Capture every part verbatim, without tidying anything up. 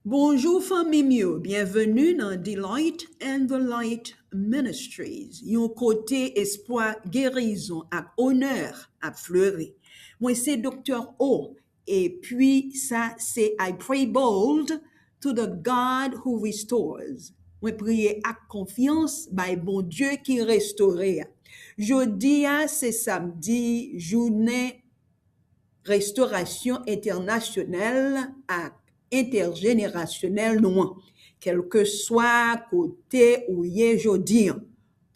Bonjou fanmi m yo, byenveni nan Delight and the Light Ministries, yon kote espwa, gerizon ak onè ap fleri. Mwen se Doktè O, epi sa se I Pray Bold to the God Who Restores. Mwen priye ak konfyans bay Bondye ki restore a. Jodi a se samdi, jounen restorasyon entènasyonal ak entèjenerasyonèl nou an. Kèlkeswa kote ou ye jodi an,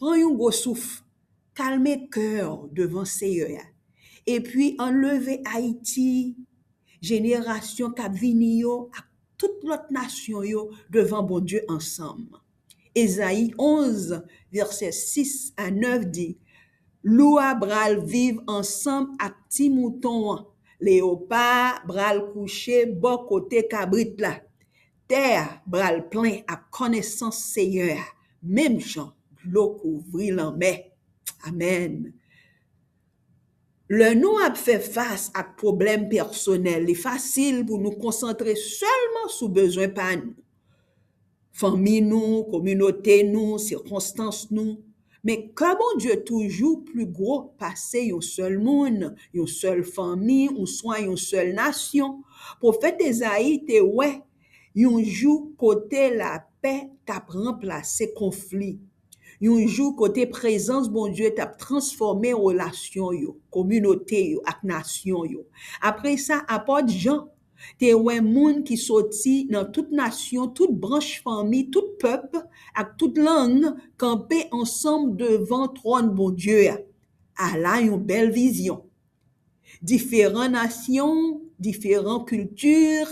pran yon gwo souf, kalme kè w devan Seyè a. Epi ann leve Ayiti, jenerasyon k ap vini yo ak tout lòt nasyon yo devan Bondye ansanm. Ezayi onz, vèsè sis a nèf di, lou a pral viv ansanm ak ti mouton an, leyopa a pral kouche bò kote kabrit la. Tè a pral plen ak konesans Seyè a, menm jan dlo kouvri lanmè. Amèn. Lè nou ap fè fas ak pwoblèm pèsonèl, li fasil pou nou konsantre sèlman sou bezwen pa nou. Fanmi nou, kominote nou, sikonstans nou. Men kè Bondye toujou pli gwo pase yon sèl moun, yon sèl fanmi, oswa yon sèl nasyon. Pwofèt Ezayi te wè yon jou kote lapè t ap ranplase konfli. Yon jou kote prezans Bondye t ap transfòme relasyon yo, kominote yo ak nasyon yo. Apre sa, apot Jan te wè moun ki soti nan tout nasyon, tout branch fanmi, tout pèp ak tout lang kanpe ansanm devan twòn Bondye a. Ala yon bèl vizyon! Diferan nasyon, diferan kilti,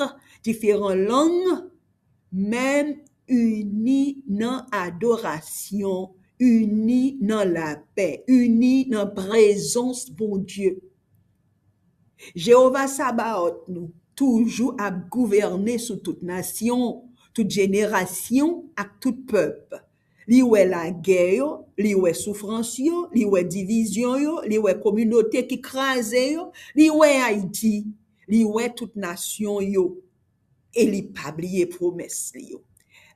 diferan lang, men ini nan adorasyon, ini nan lapè, ini nan prezans Bondye. Jewova Sabaot nou toujou ap gouvène sou tout nasyon, tout jenerasyon ak tout pèp. Li wè lagè yo, li wè soufrans yo, li wè divizyon yo, li wè kominote ki kraze yo, li wè Ayiti, li wè tout nasyon yo. E li pa bliye pwomès li yo.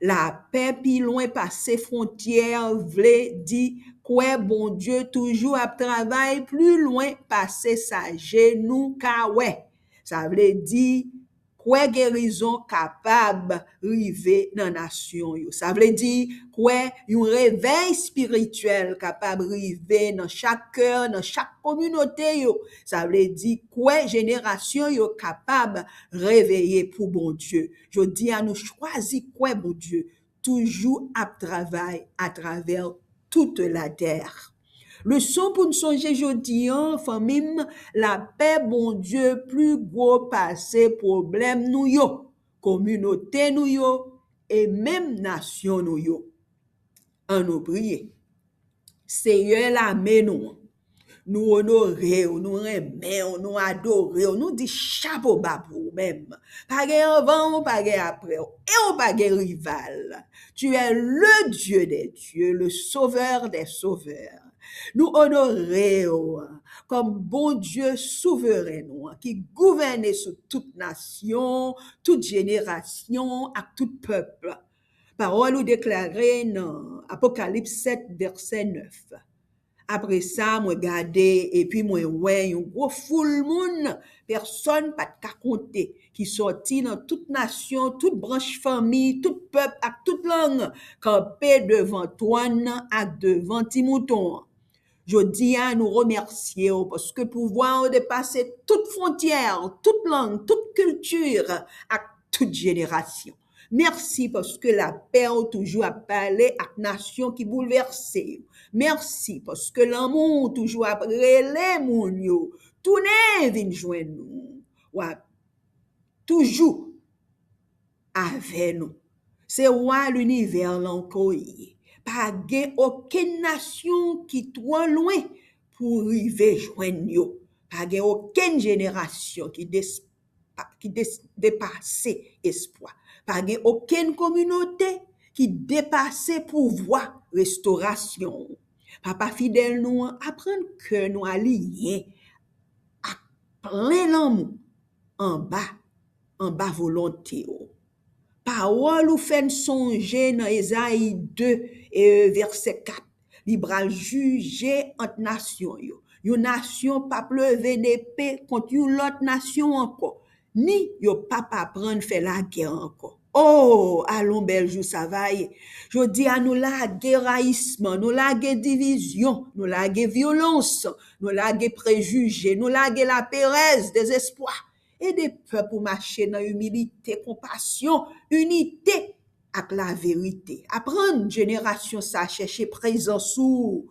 Lapè pi lwen pase fwontyè vle di kwè Bondye toujou ap travay pli lwen pase sa je nou ka wè. Sa vle di kwè gerizon kapab rive nan nasyon yo. Sa vle di kwè yon revèy espirityèl kapab rive nan chak kè, nan chak kominote yo. Sa vle di kwè jenerasyon yo kapab reveye pou Bondye. Jodi a, nou chwazi kwè Bondye toujou ap travay atravè tout latè. Leson pou n sonje jodi an, fanmi m, lapè Bondye pli gwo pase pwoblèm nou yo, kominote nou yo, e menm nasyon nou yo. Ann nou priye. Seyè lame nou an, nou onore w, nou renmen w, nou adore w, nou di chapo ba pou ou menm. Pa gen anvan w, pa gen apre w, e w pa gen rival. Tu es le Dieu des dieux, le Sauveur des sauveurs. Nou onore w kòm Bondye souveren nou an, ki gouvène sou tout nasyon, tout jenerasyon ak tout pèp. Pawòl ou deklare nan Apokalips sèt, vèsè nèf. Apre sa, mwen gade, epi mwen wè yon gwo foul moun, pèsòn pa t ka konte, ki sòti nan tout nasyon, tout branch fanmi, tout pèp ak tout lang, kanpe devan twòn nan ak devan Ti Mouton an. Jodi a, nou remèsye w paske pouvwa w depase tout fwontyè, tout lang, tout kilti ak tout jenerasyon. Mèsi paske lapè w toujou ap pale ak nasyon ki boulvèse yo. Mèsi paske lanmou w toujou ap rele moun yo tounen vin jwenn ou. W ap toujou avè nou. Se wa linivè lan ke w ye. Pa gen okenn nasyon ki twò lwen pou rive jwenn yo. Pa gen okenn jenerasyon ki des-, pa, ki des-, depase espwa. Pa gen okenn kominote ki depase pouvwa restorasyon w. Papa fidèl nou an, aprann kè nou aliyen ak plen lanmou anba, anba volonte w. Pawòl ou fè n sonje nan Ezayi de, e, vèsè kat. Li pral jije ant nasyon yo. Yon nasyon p ap leve nepe kont yon lòt nasyon ankò, ni yo p ap aprann fè lagè ankò. O, alon bèl jou sa va ye! Jodi a, nou lage rayisman, nou lage divizyon, nou lage vyolans, nou lage prejije, nou lage laperèz, dezespwa. Ede pèp ou mache nan imilite, konpasyon, inite ak laverite. Aprann jenerasyon sa a chèche prezans ou,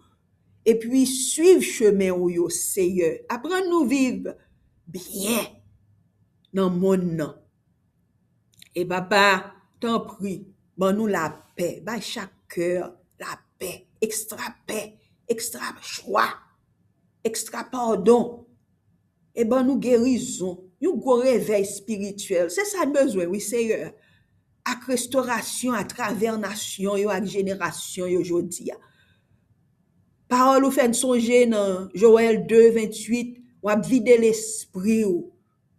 epi swiv chemen ou yo, Seyè. Aprann nou viv byen nan monn nan. E Papa, tanpri, ban nou lapè, bay chak kè lapè, ekstra pè, ekstra jwa, ekstra padon. E ban nou gerizon, yon gwo revèy espirityèl. Se sa n bezwen, wi, Seyè. Ak restorasyon atravè nasyon yo ak jenerasyon yo jodi a. Pawòl ou fè n sonje nan Jowèl de, venntuit, w ap vide lespri w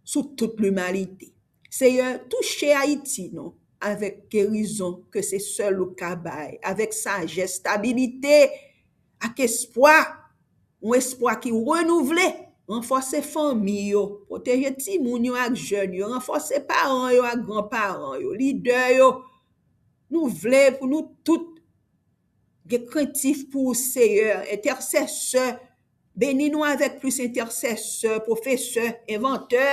sou tout limanite. Seyè, touche Ayiti, non, avèk gerizon ke se sèl ou ka bay, avèk sajès, estabilite ak espwa, yon espwa ki renouvle. Ranfòse fanmi yo, pwoteje timoun yo ak jèn yo, ranfòse paran yo ak granparan yo, lidè yo. Nou vle pou nou tout gen krentif pou ou, Seyè, entèsesè. Beni nou avèk plis entèsesè, pwofesè, envantè,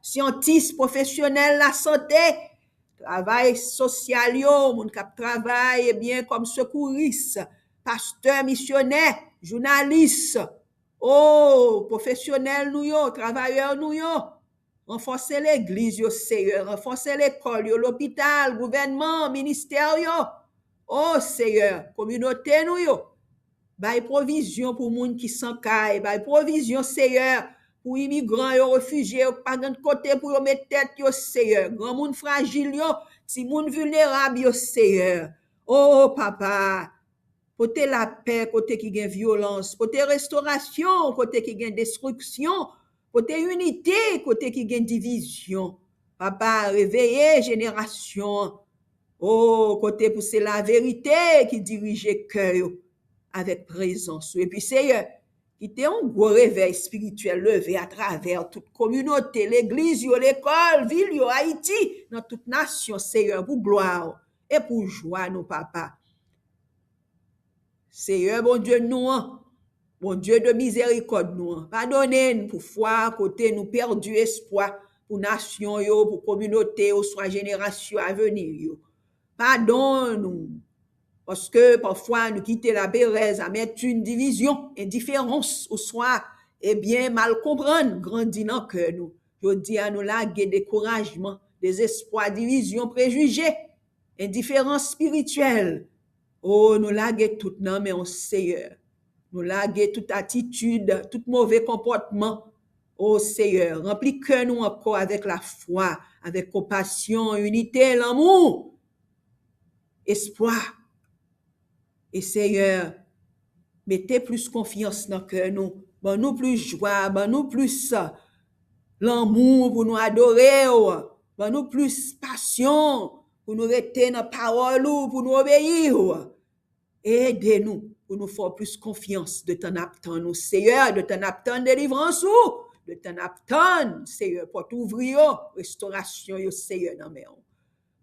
syantis, pwofesyonèl lasante, travay sosyal yo, moun k ap travay, ebyen, kòm sekouris, pastè, misyonè, jounalis, o, pwofesyonèl nou yo, travayè nou yo. Ranfòse legliz yo, Seyè. Ranfòse lekòl yo, lopital, gouvènman, ministè yo. O, Seyè, kominote nou yo. Bay pwovizyon pou moun ki san kay. Bay pwovizyon, Seyè, pou imigran yo, refijye yo, ki pa gen kote pou yo met tèt yo, Seyè. Granmoun frajil yo, timoun vilnerab yo, Seyè. O, Papa, pote lapè kote ki gen vyolans, pote restorasyon kote ki gen destriksyon, pote inite kote ki gen divizyon. Papa, reveye jenerasyon an. O, kote pou se laverite ki dirije kè yo avèk prezans ou. Epi, Seyè, kite yon gwo revèy espirityèl leve atravè tout kominote, legliz yo, lekòl, vil yo, Ayiti, nan tout nasyon, Seyè, pou glwa w e pou jwa nou, Papa. Seyè Bondye nou an, Bondye de mizerikòd nou an, padone n pou fwa kote nou pèdi espwa pou nasyon yo, pou kominote yo, oswa jenerasyon avni yo. Padone nou, paske pafwa nou kite laperèz, amètim, divizyon, endiferans, oswa, ebyen, mal konprann grandi nan kè nou. Jodi a, nou lage dekourajman, dezespwa, divizyon, prejije, endiferans espirityèl. O, nou lage tout nan men w, Seyè. Nou lage tout atitid, tout move konpòtman. O Seyè, ranpli kè nou ankò avèk lafwa, avèk konpasyon, inite, lanmou, espwa. E Seyè, mete plis konfyans nan kè nou. Ban nou plis jwa, ban nou plis lanmou pou nou adore w. Ban nou plis pasyon pou nou rete nan pawòl ou, pou nou obeyi w. Ede nou pou nou fè w plis konfyans de tan n ap tann ou, Seyè, de tan n ap tann delivrans ou, de tan n ap tann, Seyè, pòt ouvri yo, restorasyon yo, Seyè, nan men w.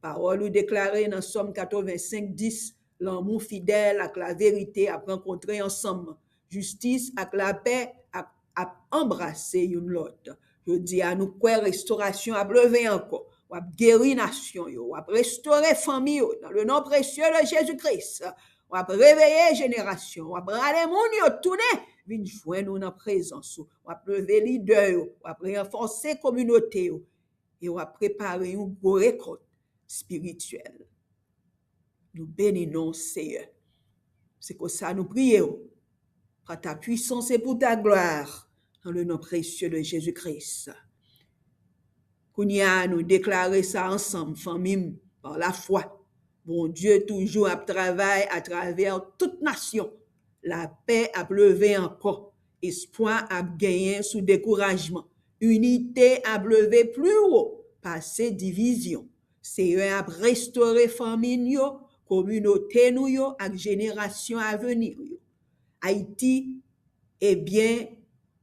Pawòl ou deklare nan Sòm katrevensenk dis, lanmou fidèl ak laverite ap rankontre ansanm, jistis ak lapè ap, ap anbrase youn lòt. Jodi a, nou kwè restorasyon ap leve ankò. W ap geri nasyon yo, w ap restore fanmi yo, dans le nom précieux de Jésus-Christ. W ap reveye jenerasyon, w ap rale moun yo tounen vin jwenn ou nan prezans ou. W ap leve lidè yo, w ap ranfòse kominote yo, e w ap prepare yon gwo rekòt espirityèl. Nou beni non w, Seyè. Se konsa nou priye w, par ta puissance et pour ta gloire, dans le nom précieux de Jésus-Christ. Kounye a, nou deklare sa ansanm, fanmi m, pa lafwa. Bondye toujou ap travay atravè tout nasyon. Lapè ap leve ankò. Espwa ap genyen sou dekourajman. Inite ap leve pli wo pase divizyon. Seyè ap restore fanmi n yo, kominote nou yo ak jenerasyon avni yo. Ayiti, ebyen,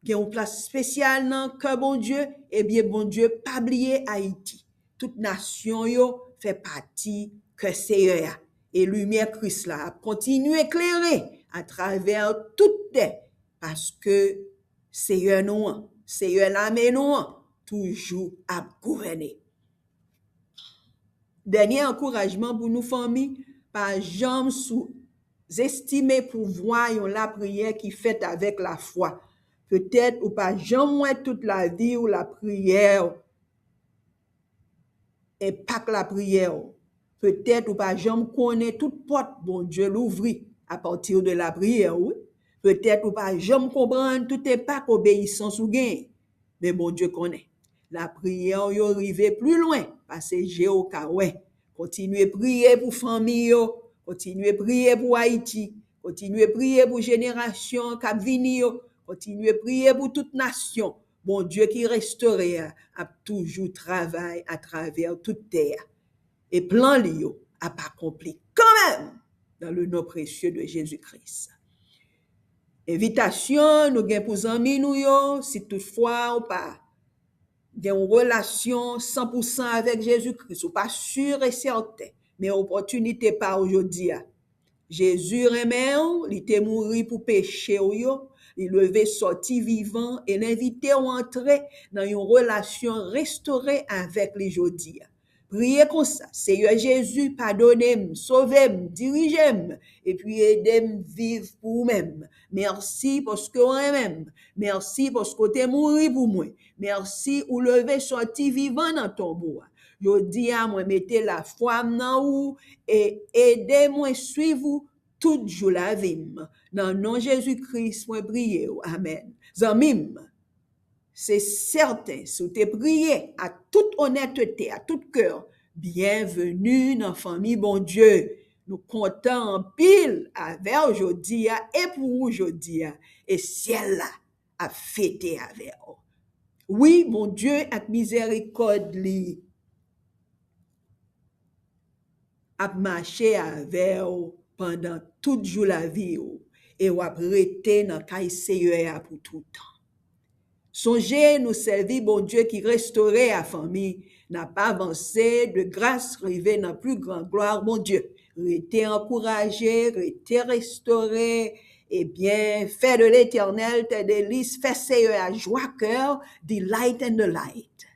gen yon plas espesyal nan kè Bondye, ebyen, Bondye pa bliye Ayiti. Tout nasyon yo fè pati kè Seyè a. E limyè Kris la ap kontinye klere atravè tout tè, paske Seyè nou an, Seyè lame nou an, toujou ap gouvène. Dènye ankourajman pou nou fanmi, pa janm souzestime pouvwa yon lapriyè ki fèt avèk lafwa. Petèt ou pa janm wè tout lavi w lapriyè w, enpak lapriyè w. Petèt ou pa janm konnen tout pòt Bondye louvri apati de lapriyè w. Petèt ou pa janm konprann tout enpak obeyisans ou genyen. Men Bondye konnen. Lapriyè w yo rive pli lwen pase je w ka wè. Kontinye priye pou fanmi yo. Kontinye priye pou Ayiti. Kontinye priye pou jenerasyon k ap vini yo. Kontinye priye pou tout nasyon. Bondye ki restore a ap toujou travay atravè tout tè a. E plan li yo ap akonpli kanmenm dans le nom précieux de Jésus-Christ. Envitasyon nou gen pou zanmi nou yo, si toutfwa ou pa gen yon relasyon san pou san avèk Jezi Kris, ou pa si e sèten, men opòtinite pa w jodi a. Jezi renmen w, li te mouri pou peche w yo, li leve sòti vivan e l envite w antre nan yon relasyon restore avèk li jodi a. Priye konsa, Seyè Jezi, padone m, sove m, dirije m, epi ede m viv pou ou menm. Mèsi paske w renmen m. Mèsi paske w te mouri pou mwen. Mèsi ou leve sòti vivan nan tonbo a. Jodi a, mwen mete lafwa m nan ou e ede mwen swiv ou tout jou lavi m. Nan non Jezi Kris, mwen priye w. Amèn. Zanmi m, se sèten, si w te priye ak tout onètete, ak tout kè, byenveni nan fanmi Bondye. Nou kontan anpil avè w jodi a e pou ou jodi a, e syèl la ap fete avè w. Wi, Bondye ak mizèrikòd li ap mache avè w pandan tout jou lavi w, e w ap rete nan kay Seyè a pou toutan. Sonje, nou sèvi Bondye ki restore a, fanmi. N ap avanse de gras rive nan pli gran glwa Bondye. Rete ankouraje, rete restore. Ebyen, fè de Letènèl tè delis, fè Seyè a jwa kè w, delight in the light.